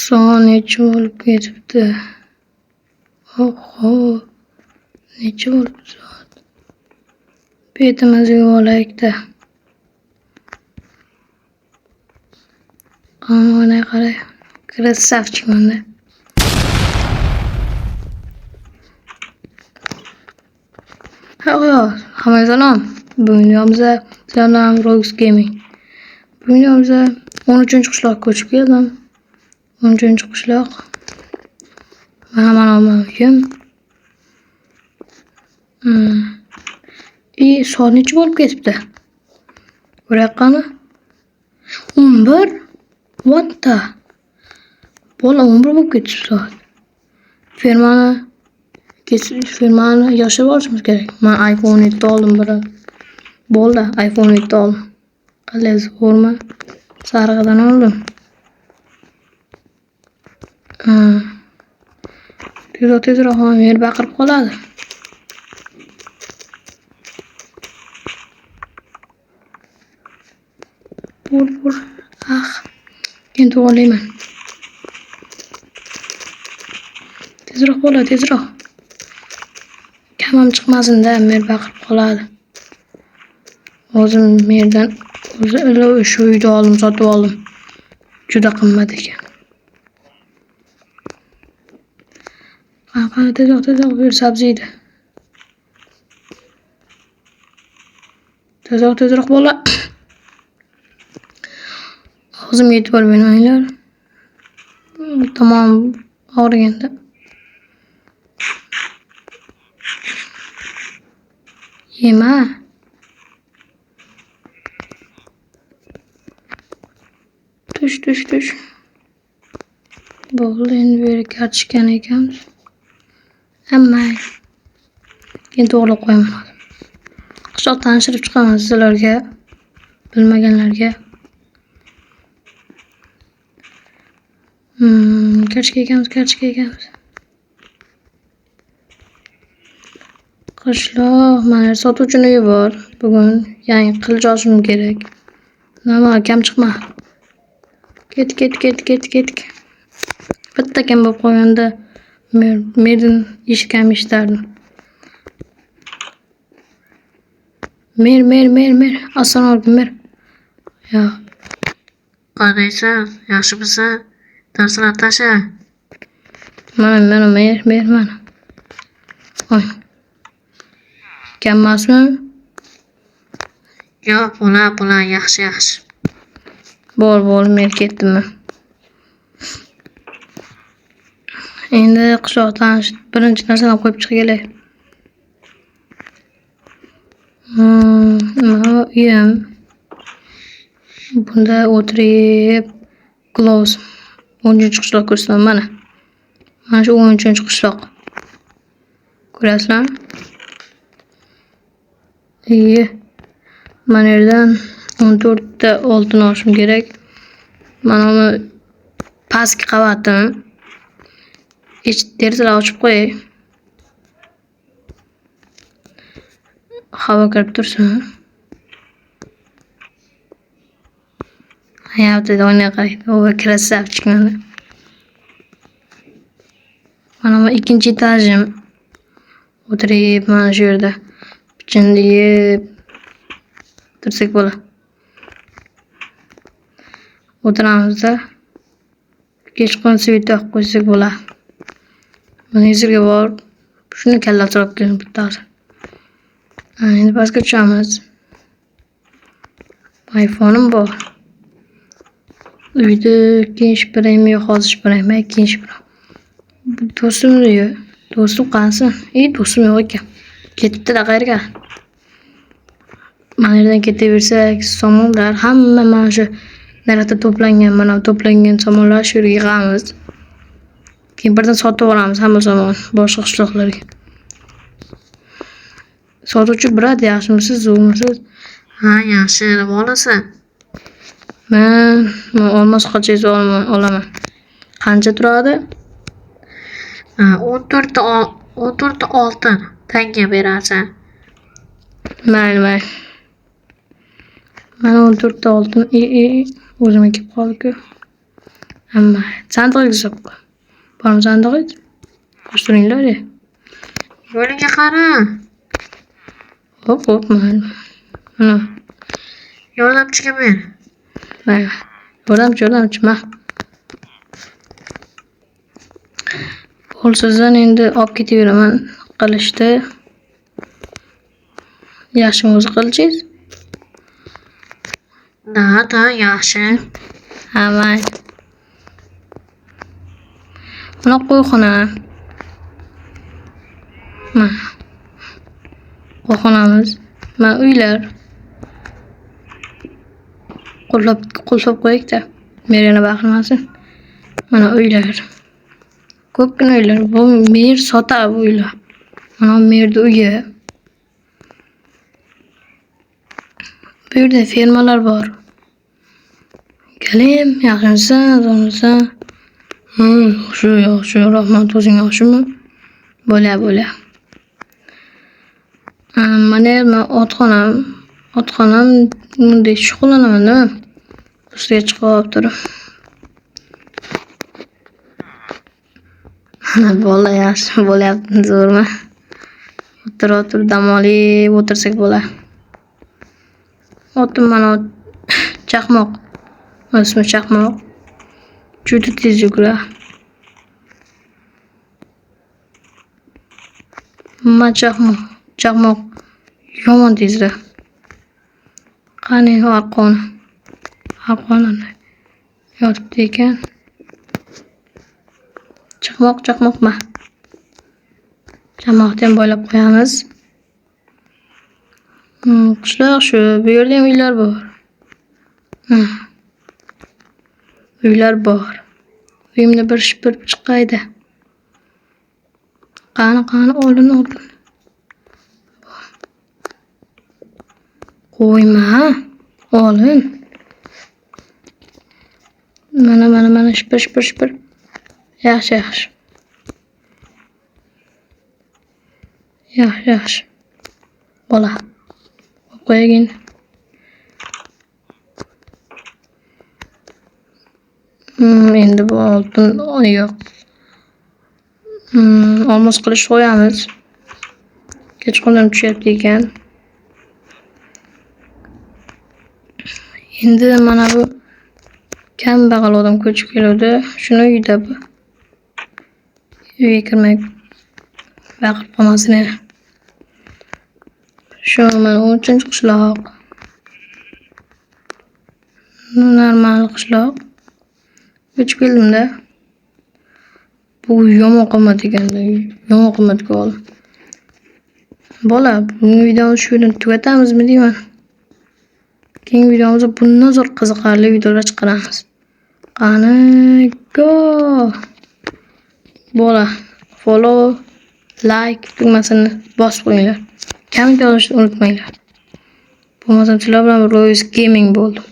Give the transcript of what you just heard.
Soat necha bo'lib ketibdi? Oho, necha bo'libdi soat? Betimizni yuvib olaylik-da. Qani oynaga qaray. Красавчик manda. Yo'q, hammaga salom. Bugun videomizda sizlar bilan Rogues Gaming. Bugun videomizda 13-qishloqqa ko'chib keldim. 13-qishloq. Mana uyim. Soat necha bo'lib ketibdi? Ko'raylik qani. 11? What the? Bola 11 bo'lib ketibdi soat. Fermani yig'ishtirib olishimiz kerak. Men iPhone 7 oldim bir. Bo'ldi, iPhone 7 oldim. Qalay zo'rmi? Sarig'idan oldim. Tezroq, tezroq, mer baqirib qoladi. Bur, bur. Ah. Keyin to'g'rilayman. Tezroq bola, tezroq. Kamam chiqmasin-da, mer baqirib qoladi. O'zim merdan o'zi shu uyda oldim, sotib oldim. Juda qimmat ekan. Qani tezroq, tezroq bu yer sabziydi. Tezroq, tezroq bola. Og'zimga e'tibor bermanglar. Tomog'im og'riganda. Yema. Tush, tush, tush. Bo'ldi, endi bu yerga kartoshkani ekanmiz. Hamma. Keyin to'g'rilab qo'yaman hozir. Qishloq tanishtirib chiqaman sizlarga, bilmaganlarga. Kartoshka ekanmiz, kartoshka ekanmiz. Qishloq, mana sotuvchini uyi bor. Bugun yangi qilich olishim kerak. Nima kam chiqma. Ket, ket, ket, ket, ket. Bitta kam bo'lib qolganda merdan eshikam eshitardim. Mer, mer, mer, mer. Assalomu alaykum, mer. Yo. Qandaysan? Yaxshimisan? Narsalar tasha. Mana, mana, mer, mer, mana. Oy. Kam emasmi? Yo'q, bo'la, bo'la, yaxshi, yaxshi. Bo'l, bo'l, mer ketdimmi? Endi qishloqdan birinchi narsadan qo'yib chiqib kelay. Mana uyim. Bunda o'tirib close 13-qishloq ko'rsataman mana. Mana shu 13-qishloq. Ko'rasizlarmi? Iye. Mana yerdan 14 ta oltin olishim kerak. Mana buni pastki qavatini derazalar ochib qo'yay. Havo kirib tursin. Hayotida o'ynay qaraydi. O, красавчик mana. Mana bu ikkinchi etajim. O'tirib mana shu yerda pichinni yeb tursak bo'ladi. O'tiramizda kechqurun svet yoqib qo'ysak bo'ladi. Mana borib shuni kallasini olib keldim bittasi. Endi pastga tushamiz. iPhone'im bor. Uyda keyin shipiraymi yo'q, hozir shipirayman, keyin shipiraman. Do'stim uyi. Do'stim qanisi? Do'stim yo'q ekan. Ketibdi-da qayerga? Mana yerdan ketaversak, somonlar hamma mana shu daraxtda to'plangan, mana bu to'plangan somonlar shu yerga yig'amiz. Keyin birdan sotib olamiz hamma somon boshqa qishloqlarga. Sotuvchi biladi, yaxshimisiz, zo'rmisiz? Ha, yaxshi, nima olasan? Men olmos qochangiz olaman. Qancha turadi? Ha, 14 ta oltin tanga berasan. Mayli, mayli. Mana 14 ta oltin. O'zimga kelib qoldi-ku. Amma sandig'ingizni solib qo'y. Bormi sandig'ingiz? Qo'shtiringlar. Yo'liga qara. Hop, hop, mayli. Mana. Yordamchiga ber. Mayli. Yordamchi, yordamchi, ma. Qo'lsizdan endi olib ketaveraman qilishdi. Yaxshimi o'zi qilichingiz? Da, da, yaxshi. Ha, mayli. Mana qo'yxona. Mana. Qo'yxonamiz. Mana uylar. Qulflab, qulflab qo'yaylik-da. Mer yana baqirmasin. Mana uylar. Ko'pgina uylar. Bu mer sotadi bu uylar. Mana merni uyi. Bu yerda fermalar bor. Galim, yaxshimisan, zo'rmisan? Yaxshi, yaxshi, rahmat, o'zing yaxshimi? Bo'la, bo'la. Mana men otxonam, otxonam bunday shug'ullanaman-da. Ustiga chiqib turib. Mana bola yaxshi bo'lyapti, zo'rmi? O'tirib, o'tirib dam olib o'tirsak bo'ladi. Otim mana chaqmoq. Ismi Chaqmoq. Juda tez yuguradi. Ma chaqmoq, chaqmoq yomon tezda. Qani arqon. Arqon yotibdi ekan. Chaqmoq, chaqmoq ma. Chaqmoqni ham boylab qo'yamiz. Qishloq shu, bu yerda ham uylar bor. Uylar bor. Uyimni bir shipirib chiqaydi. Qani, qani, oldin, oldin. Qo'yma, olin. Mana, mana, mana, shipir, shipir, shipir. Yaxshi, yaxshi. Yaxshi, yaxshi. Bola. Qo'yagin. Endi bu oltin yo'q. Olmos qilish qo'yamiz. Kechqurun ham tushyapti ekan. Endi mana bu kambag'al odam ko'chib keluvdi. Shuni uyida bu. Uyga kirmay baqirib qolmasin yana. Shu mana 13-qishloq. Normal qishloq. Ko'chib keldimda. Bu yomon qimmat ekanda, yomon qimmatga oldim. Bola, bugungi videomizni shu yerdan tugatamizmi deyman. Keyingi videomizda bundan zo'r qiziqarli videolar chiqaramiz. Qani, go! Bola, follow, like tugmasini bosib qo'yinglar. Komment yozishni unutmanglar. Bo'lmasam sizlar bilan Royce Gaming bo'ldim.